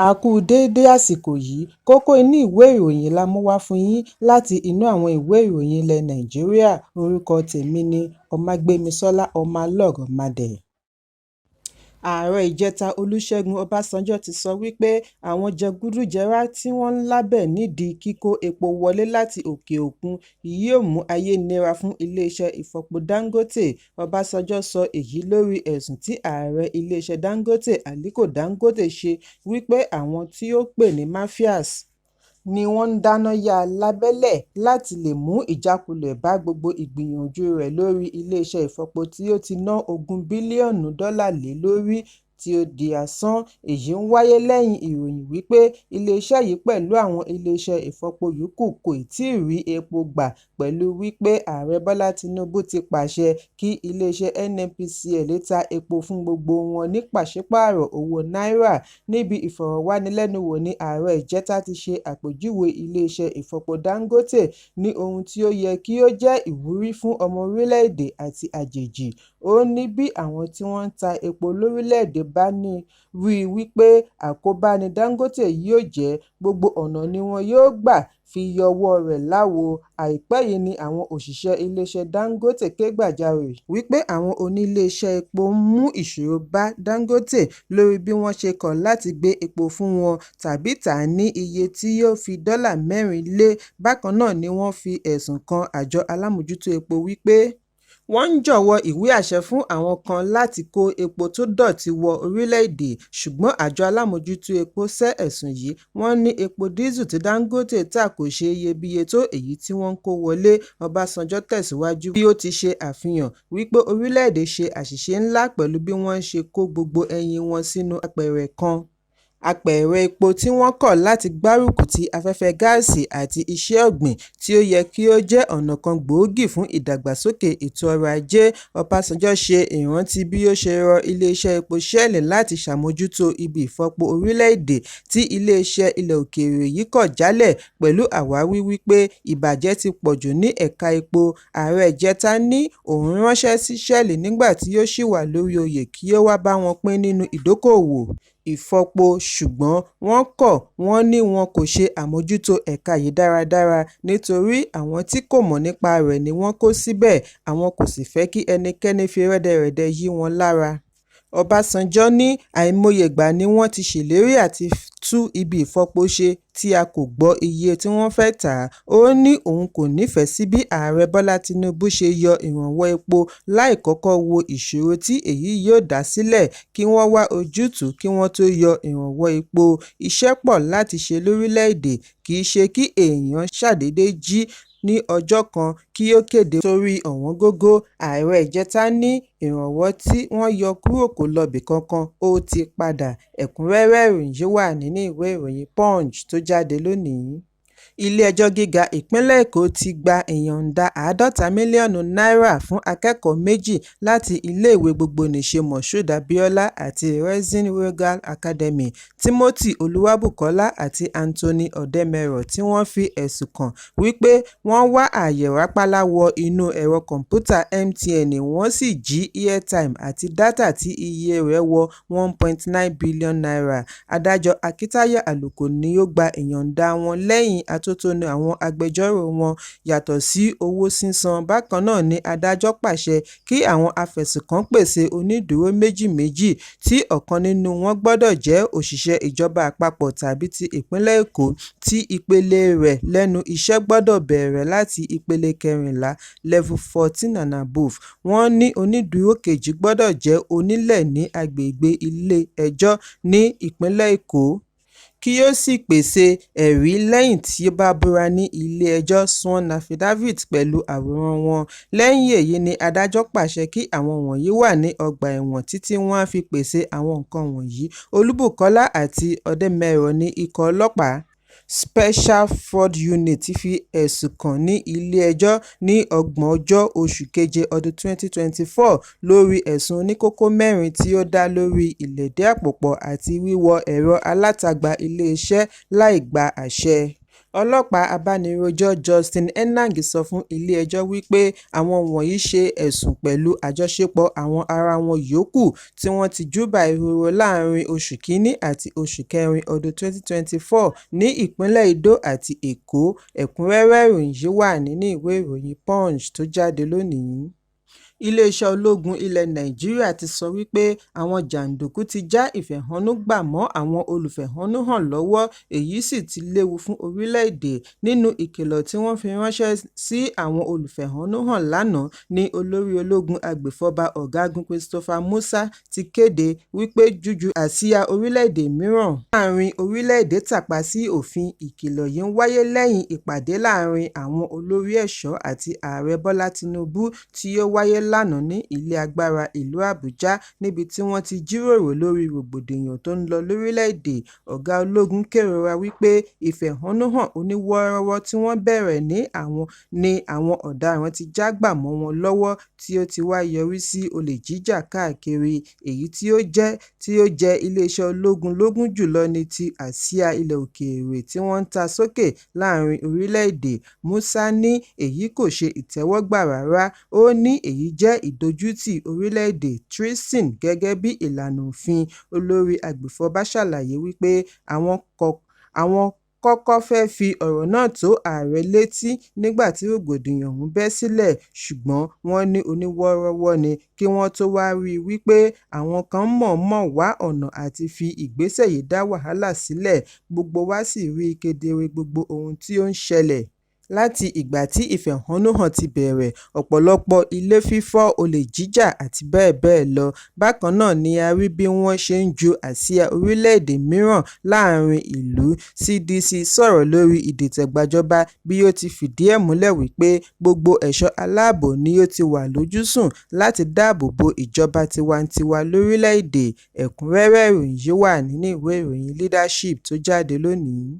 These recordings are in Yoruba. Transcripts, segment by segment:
A kú déédé àsìkò yìí. Kókó inú ìwé ìròyìn la mú wá fún yín láti inú àwọn ìwé ìròyìn ilẹ̀ Nàìjíríà. Orúkọ tèmi ni Ọmágbémisọ́lá Ọmọlọ́rọ̀madẹ̀. Ààrẹ ìjẹta Olúṣẹ́gun Ọbásanjọ́ ti sọ wípé àwọn jẹgúdújẹrá tí wọ́n ń lábẹ̀ nídìí kíkó epo wọlé láti òkè òkun yóò mú ayé nira fún iléeṣẹ́ ìfọpo Dangote. Ọbásanjọ́ sọ èyí lórí ẹ̀sùn tí ààrẹ iléeṣẹ́ Dangote, Aliko Dangote, ṣe wípé àwọn tí ó pè ní “mafias” ni wọ́n ń dáná yá lábẹ́lẹ̀ láti lè mú ìjákulẹ̀ bá gbogbo ìgbìyànjú rẹ̀ lórí iléeṣẹ́ ìfọpo tí ó ti ná ogún bílíọ̀nù dọ́là lé lórí tí ó di asán. Èyí ń wáyé lẹ́yìn ìròyìn wípé iléeṣẹ́ yìí pẹ̀lú àwọn iléeṣẹ́ ìfọpo yòókù kò tíì rí epo gbà pẹ̀lú wípé Ààrẹ Bọ́lá Tinubu ti pàṣẹ kí iléeṣẹ́ NNPCL ta epo fún gbogbo wọn ní pàṣípààrọ̀ owó náírà. Níbi ìfọ̀rọ̀wánilẹ́nuwò ní ààrẹ ìjẹta ti ṣe àpèjúwe iléeṣẹ́ ìfọpo Dangote ní ohun tí ó yẹ kí ó jẹ́ ìwúrí fún ọmọ orílẹ̀-èdè àti àjèjì. Ó ní bí àwọn tí wọ́n ń ta epo lórílẹ̀-èdè bá rí i wípé àkóbá ni Dangote yóò jẹ́, gbogbo ọ̀nà ni wọn yóò gbà fi yọwọ́ọ rẹ̀ láwo. Àìpẹ́ yìí ni àwọn òṣìṣẹ́ iléeṣẹ́ Dangote ké gbàjarè wípé àwọn oníléeṣẹ́ epo ń mú ìṣòro bá Dangote lórí bí wọ́n ṣe kọ̀ láti gbé epo fún wọn tàbí tà á ní iye tí yóò fi dọ́là mẹ́rin lé. Bákan náà ni wọ́n fi ẹ̀sùn kan àjọ alámòójútó epo wípé wọ́n ń jọ̀wọ́ ìwé àṣẹ fún àwọn kan láti kó epo tó dọ̀tí wọ orílẹ̀-èdè, ṣùgbọ́n àjọ alámòójútó epo sẹ́ ẹ̀sùn yìí. Wọ́n ní epo dísù tí Dangote tà kò ṣe iyebíye tó èyí tí wọ́n ń kó wọlé. Ọbásanjọ́ tẹ̀síwájú bí ó ti ṣe àfihàn wípé orílẹ̀-èdè ṣe àṣìṣe ńlá pẹ̀lú bí wọ́n ṣe kó gbogbo ẹyin wọn sínú apẹ̀rẹ̀ kan, apẹ̀rẹ̀ epo, tí wọ́n kọ̀ láti gbárùkù ti afẹ́fẹ́ gáàsì àti iṣẹ́ ọ̀gbìn tí ó yẹ kí ó jẹ́ ọ̀nà kan gbòógì fún ìdàgbàsókè ètò ọrọ̀ ajé. Ọbásanjọ́ ṣe ìrántí bí ó ṣe rọ iléeṣẹ́ epo Shell láti ṣàmójútó ibi ìfọpo orílẹ̀-èdè tí iléeṣẹ́ ilẹ̀ òkèèrè yìí kọ̀ jálẹ̀ pẹ̀lú àwáwí wípé ìbàjẹ́ ti pọ̀jù ní ẹ̀ka epo. Ààrẹ ìjẹta ní òun ránṣẹ́ sí Shell nígbà tí ó ṣì wà lórí oyè kí ó wá bá wọn pín nínú ìdókòwò ìfọpo, ṣùgbọ́n wọ́n kọ̀. Wọ́n ní wọn kò ṣe àmójútó ẹ̀ka yìí dáradára nítorí àwọn tí kò mọ̀ nípa rẹ̀ ni wọ́n kó síbẹ̀, àwọn kò sì fẹ́ kí ẹnikẹ́ni fi rẹ́dẹrẹ̀dẹ yí wọn lára. Ọbásanjọ́ ní àìmọye ìgbà ni wọ́n ti ṣèlérí àti tún ibi ìfọpo ṣe tí a kò gbọ́ iye tí wọ́n fẹ́ tà á. Ó ní òun kò nífẹ̀ẹ́ sí bí Ààrẹ Bọ́lá Tinubu ṣe yọ ìrànwọ́ epo láì kọ́kọ́ wo ìṣòro tí èyí yóò dá sílẹ̀ kí wọ́n wá ojútùú kí wọ́n tó yọ ìrànwọ́ epo. Iṣẹ́ pọ̀ láti ṣe lórílẹ̀-èdè, kì í ṣe kí èèyàn ṣàdédé jí ní ọjọ́ kan kí ó kéde torí ọ̀wọ́ngógó. Ààrẹ ìjẹta ní ìrànwọ́ tí wọ́n yọ kúrò kò lọ́bì kankan, ó ti padà. Ẹ̀kúnrẹ́rẹ́ ìròyìn yìí wà nínú ìwé ìròyìn Punch tó jáde lónìí. Ilé-ẹjọ́ Gíga Ìpínlẹ̀ Èkó ti gba ìyọ̀ǹda 50 mílíọ̀nù náírà fún akẹ́kọ̀ọ́ méjì láti iléèwé gbogbonìṣe Moshood Abiola àti Raising Regal Academy, Timothy Olúwabùkọ́lá àti Anthony Òdèmẹrọ̀, tí wọ́n fi ẹ̀sùn kàn wípé wọ́n wá àyè rápálá wọ inú ẹ̀rọ kọ̀m̀pútà MTN wọ́n sì jí airtime àti dátà tí iye rẹ̀ wọ ₦1.9 bílíọ̀nù. Adájọ́ Akíntayọ̀ Àlùkò ni ó gba ìyọ̀ǹda wọn lẹ́yìn atótónu àwọn agbẹjọ́rò wọn. Yàtọ̀ sí owó sísan, bákan náà ni adájọ́ pàṣẹ kí àwọn afẹ̀sùnkàn pèsè onídùúró méjì méjì, tí ọ̀kan nínú wọn gbọ́dọ̀ jẹ́ òṣìṣẹ́ ìjọba àpapọ̀ tàbí ti ìpínlẹ̀ Èkó tí ìpele rẹ̀ lẹ́nu iṣẹ́ gbọ́dọ̀ bẹ̀rẹ̀ láti ìpele kẹrìnlá (level 14 and above). Wọ́n ní onídùúró kejì gbọ́dọ̀ jẹ́ onílé ní agbègbè ilé-ẹjọ́ ní ìpínlẹ̀ Èkó kí ó sì pèsè ẹ̀rí lẹ́yìn tí ó bá búra ní ilé-ẹjọ́ (sworn affidavit) pẹ̀lú àwòrán wọn. Lẹ́yìn èyí ni adájọ́ pàṣẹ kí àwọn wọ̀nyí wà ní ọgbà ẹ̀wọ̀n títí wọ́n á fi pèsè àwọn nǹkan wọ̀nyí. Olúbùkọ́lá àti Òdèmẹrọ̀ ní ikọ̀ ọlọ́pàá Special Fraud Unit fi ẹ̀sùn kàn ní ilé-ẹjọ́ ní ògbóǹjọ́ oṣù keje ọdún 2024 lórí ẹ̀sùn oníkókó mẹ́rin tí ó dá lórí ìlẹ̀dí-àpòpọ̀ àti wíwọ ẹ̀rọ alátagbà iléeṣẹ́ láì gba àṣẹ. Ọlọ́pàá abánirojọ́ Justin Enang sọ fún ilé-ẹjọ́ wípé àwọn wọ̀nyí ṣe ẹ̀sùn pẹ̀lú àjọṣepọ̀ àwọn ará wọn yòókù tí wọ́n ti júbà ehoro láàárín oṣù Kínní àti oṣù Kẹrin ọdún 2024 ní ìpínlẹ̀ Edo àti Èkó. Ẹ̀kúnrẹ́rẹ́ ìròyìn yìí wà nínú ìwé ìròyìn Punch tó jáde lónìí. Iléeṣẹ́ ológun ilẹ̀ Nàìjíríà ti sọ wípé àwọn jàǹdùkú ti já ìfẹ̀hónú gbà mọ́ àwọn olùfẹ̀hónúhàn lọ́wọ́, èyí sì ti léwu fún orílẹ̀-èdè. Nínú ìkìlọ̀ tí wọ́n fi ránṣẹ́ sí àwọn olùfẹ̀hónúhàn lánàá ní olórí ológun agbèfọ́ba Ọ̀gágun Christopher Musa ti kéde wípé júju àsíá orílẹ̀-èdè mìíràn láàárín orílẹ̀-èdè tàpá sí òfin. Ìkìlọ̀ yìí ń wáyé lẹ́yìn ìpàdé láàárín àwọn olórí ẹ̀ṣọ́ àti Ààrẹ Bọ́lá Tinubu tí ó wáyé lánàá ní Ilé Agbára Ìlú Àbújá, níbi tí wọ́n ti jíròrò lórí rògbòdìyàn tó ń lọ lórílẹ̀-èdè. Ọ̀gá ológun kérora wípé ìfẹ̀hónúhàn oníwọ́ọ́rọ́wọ́ tí wọ́n bẹ̀rẹ̀ ní àwọn ọ̀daràn ti já gbà mọ́ wọn lọ́wọ́ tí ó ti wá yọrí sí olè jíjà káàkiri. Èyí tí ó jẹ iléeṣẹ́ ológun lógún jùlọ ní ti àsíá ilẹ̀ òkèèrè tí wọ́n ń ta sókè láàárín orílẹ̀-èdè. Musa ní èyí kò ṣe ìtẹ́wọ́gbà rárá, ó ní èyí jẹ́ ìdójútì orílẹ̀-èdè (treason) gẹ́gẹ́ bí ìlànà òfin. Olórí agbèfọ́ba ṣàlàyé wípé àwọn kọ́kọ́ fẹ́ fi ọ̀rọ̀ náà tó ààrẹ létí nígbà tí rògbòdìyàn ọ̀hún bẹ́ sílẹ̀, ṣùgbọ́n wọ́n ní oníwọ́ọ́rọ́wọ́ ni kí wọ́n tó wá ríi wípé àwọn kan mọ̀ọ́mọ̀ wá ọ̀nà àti fi ìgbésẹ̀ yìí dá wàhálà sílẹ̀, gbogbo wa sì rí kedere gbogbo ohun tí ó ń ṣẹlẹ̀. Láti ìgbà tí ìfẹ̀hónúhàn ti bẹ̀rẹ̀, ọ̀pọ̀lọpọ̀ ilé fífọ́, olè jíjà àti bẹ́ẹ̀ bẹ́ẹ̀ lọ. Bákan náà ni a rí bí wọ́n ṣe ń ju àsíá orílẹ̀-èdè mìíràn láàárín ìlú. CDC sọ̀rọ̀ lórí ìdìtẹ̀gbàjọba bí ó ti fìdí ẹ̀ múlẹ̀ wípé gbogbo ẹ̀ṣọ́ aláàbò ni ó ti wà lójúsùn láti dáàbò bo ìjọba tiwantiwa lórílẹ̀-èdè. Ẹ̀kúnrẹ́rẹ́ ìròyìn yìí wà nínú ìwé ìròyìn Leadership tó jáde lónìí.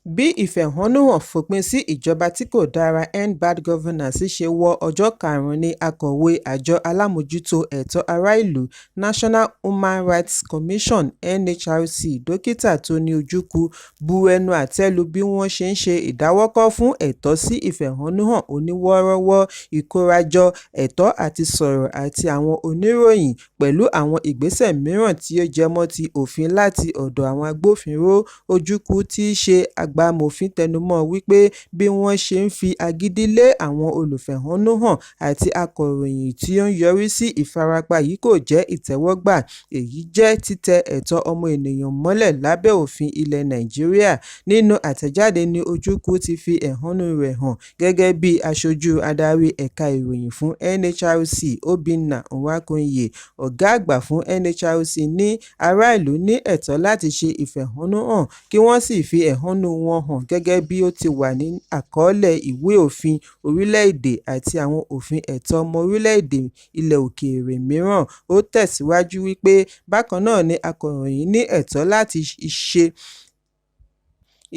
Bí ìfẹ̀hónúhàn fòpin sí ìjọba tí kò dára End Bad Governance ṣe wọ ọjọ́ karùn-ún ni Akọ̀wé Àjọ Alámòójútó Ẹ̀tọ́ Ará-ìlú National Human Rights Commission (NHRC) Dókítà Tony Ojukwu bu ẹnu àtẹ́ lu bí wọ́n ṣe ń ṣe ìdáwọ́kọ̀ fún ẹ̀tọ́ sí ìfẹ̀hónúhàn oníwọ́ọ́rọ́wọ́, ìkórajọ, ẹ̀tọ́ àti sọ̀rọ̀ àti àwọn oníròyìn, pẹ̀lú àwọn ìgbésẹ̀ mìíràn tí ó jẹmọ́ ti òfin láti ọ̀dọ̀ àwọn agbófinró. Ojukwu tí í ṣe àgbà amòfin tẹnumọ́ wípé bí wọ́n ṣe ń fi agídí lé àwọn olùfẹ̀hónúhàn àti akọ̀ròyìn tí ó ń yọrí sí ìfarapa yìí kò jẹ́ ìtẹ́wọ́gbà, èyí jẹ́ títẹ ẹ̀tọ́ ọmọnìyàn mọ́lẹ̀ lábẹ́ òfin ilẹ̀ Nàìjíríà. Nínú àtẹ̀jáde ní Ojukwu ti fi ẹ̀hónú rẹ̀ hàn gẹ́gẹ́ bí aṣojú adarí ẹ̀ka ìròyìn fún NHRC Obinna Nwakonye, ọ̀gá àgbà fún NHRC ní ará-ìlú ní ẹ̀tọ́ láti ṣe ìfẹ̀hónúhàn kí wọ́n sì fi ẹ̀hónú wọn hàn gẹ́gẹ́ bí ó ti wà ní àkọọ́lẹ̀ ìwé òfin orílẹ̀-èdè àti àwọn òfin ẹ̀tọ́ ọmọ orílẹ̀-èdè ilẹ̀ òkèèrè mìíràn. Ó tẹ̀síwájú wípé bákan náà ni akọ̀ròyìn ní ẹ̀tọ́ láti ṣe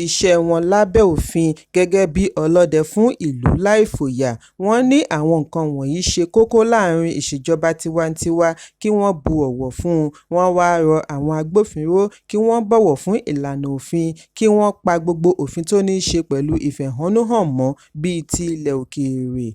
iṣẹ́ wọn lábẹ́ òfin gẹ́gẹ́ bí ọlọ́dẹ fún ìlú láì fòyà. Wọ́n ní àwọn nǹkan wọ̀nyí ṣe kókó láàárín ìṣèjọba tiwantiwa kí wọ́n bu ọ̀wọ̀ fún un. Wọ́n wá rọ àwọn agbófinró kí wọ́n bọ̀wọ̀ fún ìlànà òfin, kí wọ́n pa gbogbo òfin tó níí ṣe pẹ̀lú ìfẹ̀hónúhàn mọ́ bíi ti ilẹ̀ òkèèrè.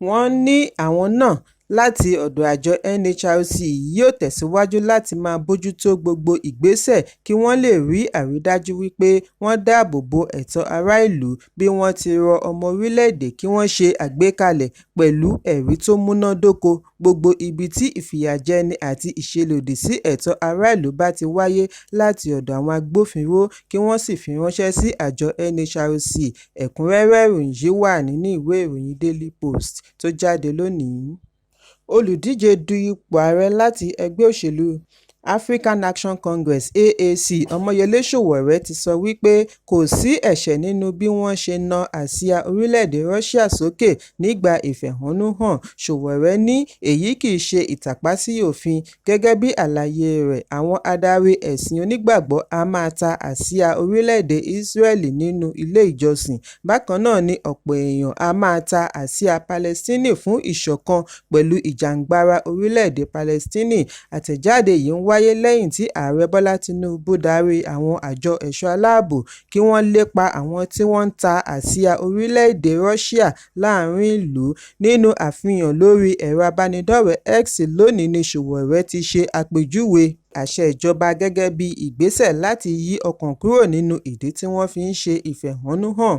Wọ́n ní àwọn náà láti ọ̀dọ̀ àjọ NHRC yóò tẹ̀síwájú láti máa bójútó gbogbo ìgbésẹ̀ kí wọ́n lè rí àrídájú wípé wọ́n dáàbò bo ẹ̀tọ́ ará-ìlú bí wọ́n ti rọ ọmọ orílẹ̀-èdè kí wọ́n ṣe àgbékalẹ̀ pẹ̀lú ẹ̀rí tó múnádóko gbogbo ibi tí ìfìyàjẹni àti ìṣelòdì sí ẹ̀tọ́ ará-ìlú bá ti wáyé láti ọ̀dọ̀ àwọn agbófinró kí wọ́n sì fi ránṣẹ́ sí àjọ NHRC. Ẹ̀kúnrẹ́rẹ́ ìròyìn yìí wà nínú ìwé ìròyìn Daily Post tó jáde lónìí. Olùdíje du ipò ààrẹ láti ẹgbẹ́ òṣèlú African Action Congress (AAC) Ọmọyẹlé Sowore ti sọ wípé kò sí ẹ̀ṣẹ̀ nínú bí wọ́n ṣe na àsíá orílẹ̀-èdè Russia sókè nígbà ìfẹ̀hónúhàn. Sowore ní èyí kìí ṣe ìtàpá sí òfin. Gẹ́gẹ́ bí àlàyé rẹ̀, àwọn adarí ẹ̀sìn onígbàgbọ́ a máa ta àsíá orílẹ̀-èdè Israel nínú ilé ìjọsìn. Bákan náà ni ọ̀pọ̀ èèyàn a máa ta àsíá Palestine fún ìṣọ̀kan pẹ̀lú ìjàngbara orílẹ̀-èdè Palestine. Àtẹ̀jáde yìí ń wáyé wáyé lẹ́yìn tí Ààrẹ Bọ́lá Tinubu darí àwọn àjọ ẹ̀ṣọ́ aláàbò kí wọ́n lépa àwọn tí wọ́n ń ta àsíá orílẹ̀-èdè Russia láàrin ìlú. Nínú àfihàn lórí ẹ̀rọ abánidọ́rẹ̀ẹ́ X lónìí ni Sowore ti ṣe àpèjúwe àṣẹ ìjọba gẹ́gẹ́ bí ìgbésẹ̀ láti yí ọkàn kúrò nínú ìdí tí wọ́n fi ń ṣe ìfẹ̀hónúhàn.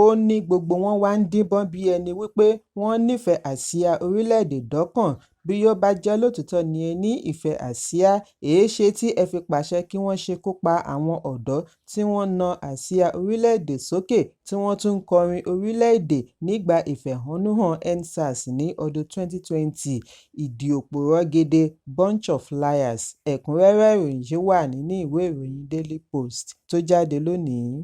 Ó ní gbogbo wọn wá ń díbọ́n bí ẹni wípé wọ́n nífẹ̀ẹ́ àsíá orílẹ̀-èdè dọ́kàn. Bí ó bá jẹ́ lóòótọ́ ni ẹ ní ìfẹ́ àsíá, èéṣe tí ẹ fi pàṣẹ kí wọ́n ṣekú pa àwọn ọ̀dọ́ tí wọ́n na àsíá orílẹ̀-èdè sókè tí wọ́n tún ń kọrin orílẹ̀-èdè nígbà ìfẹ̀hónúhàn EndSARS ní ọdún 2020? Ìdí òpùrọ́ gidi, bunch of liars. Ẹ̀kúnrẹ́rẹ́ ìròyìn yìí wà nínú ìwé ìròyìn Daily Post tó jáde lónìí.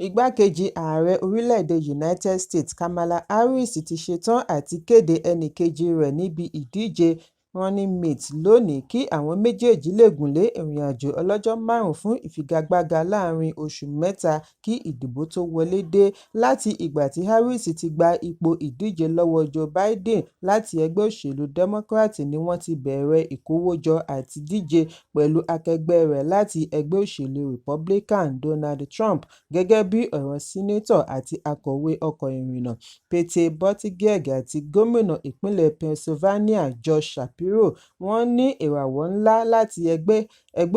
Igbákejì ààrẹ orílẹ̀-èdè United States Kamala Harris ti ṣetán àti kéde ẹnìkejì rẹ̀ níbi ìdíje running mate lónìí kí àwọn méjèèjì lè gùnlé ìrìnàjò ọlọ́jọ́ márùn-ún fún ìfigagbága láàrin oṣù mẹ́ta kí ìdìbò tó wọlé dé. Láti ìgbà tí Harris ti gba ipò ìdíje lọ́wọ́ Joe Biden láti ẹgbẹ́ òṣèlú Democrat ni wọ́n ti bẹ̀rẹ̀ ìkówójọ àti díje pẹ̀lú akẹgbẹ́ rẹ̀ láti ẹgbẹ́ òṣèlú Republican Donald Trump, gẹ́gẹ́ bí ọ̀rọ̀ Sínátọ̀ àti akọ̀wé ọkọ̀ ìrìnnà Pete Buttigieg àti gómìnà ìpínlẹ̀ Pennsylvania Josh Shapiro. Wọ́n ní ìràwọ̀ ńlá láti ẹgbẹ́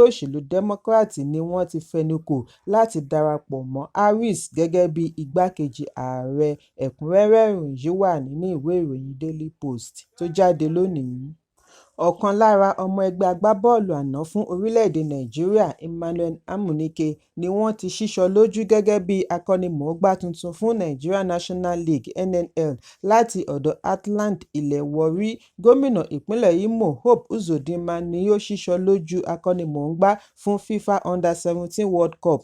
òṣèlú Democrat ni wọ́n ti fẹnukò láti darapọ̀ mọ́ Harris gẹ́gẹ́ bí igbákejì ààrẹ. Ẹ̀kúnrẹ́rẹ́ ìròyìn yìí wà nínú ìwé ìròyìn Daily Post tó jáde lónìí. Ọ̀kan lára ọmọ ẹgbẹ́ agbábọ́ọ̀lù àná fún orílẹ̀-èdè Nàìjíríà Emmanuel Amunike ni wọ́n ti sísọ lójú gẹ́gẹ́ bí akọ́nimọ̀ọ́gbá tuntun fún Nigeria National League (NNL) láti ọ̀dọ̀ Heartland ilẹ̀ Warri. Gómìnà ìpínlẹ̀ Imo Hope Uzodinma ni ó sísọ lójú akọ́nimọ̀ọ́gbá fún FIFA Under-17 World Cup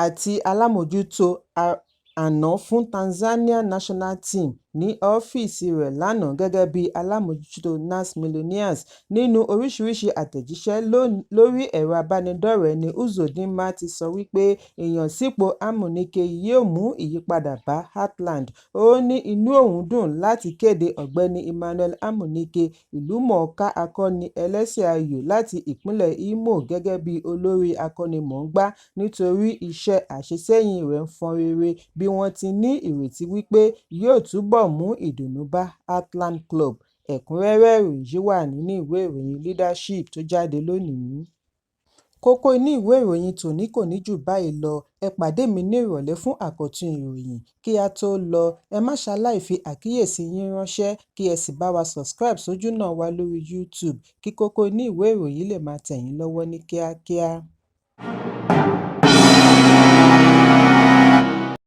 àti alámòójútó àná fún Tanzania national team ní ọ́fíìsì rẹ̀ lánàá gẹ́gẹ́ bí alámòójútó NAS Millionaires. Nínú oríṣiríṣi àtẹ̀jíṣẹ́ lórí ẹ̀rọ abánidọ́rẹ̀ẹ́ ní Uzodinma ti sọ wípé ìyànsípò Amunike yóò mú ìyípadà bá Heartland. Ó ní inú òun dùn láti kéde Ọ̀gbẹ́ni Emmanuel Amunike, ìlúmọ̀ọ́ká akọ́ni-ẹlẹ́sẹ̀ ayò láti ìpínlẹ̀ Imo gẹ́gẹ́ bí olórí akọ́nimọ̀ọ́gbá nítorí iṣẹ́ àṣesẹ́yìn rẹ̀ ń fọn rere bí wọ́n ti ní ìrètí wípé yóò túbọ̀ mú ìdùnnú bá Heartland Club. Ẹ̀kúnrẹ́rẹ́ ìròyìn yìí wà nínú ìwé ìròyìn Leadership tó jáde lónìí. Kókó inú ìwé ìròyìn tòní kò ní jù báyìí lọ. Ẹ pàdé mi ní ìrọ̀lẹ́ fún àkọ́tún ìròyìn. Kí á tó lọ, ẹ má ṣaláì fi àkíyèsí yín ránṣẹ́ kí ẹ sì bá wa subscribe sójúnà wa lórí YouTube kí kókó inú ìwé ìròyìn lè máa tẹ̀ yín lọ́wọ́ ní kíákíá.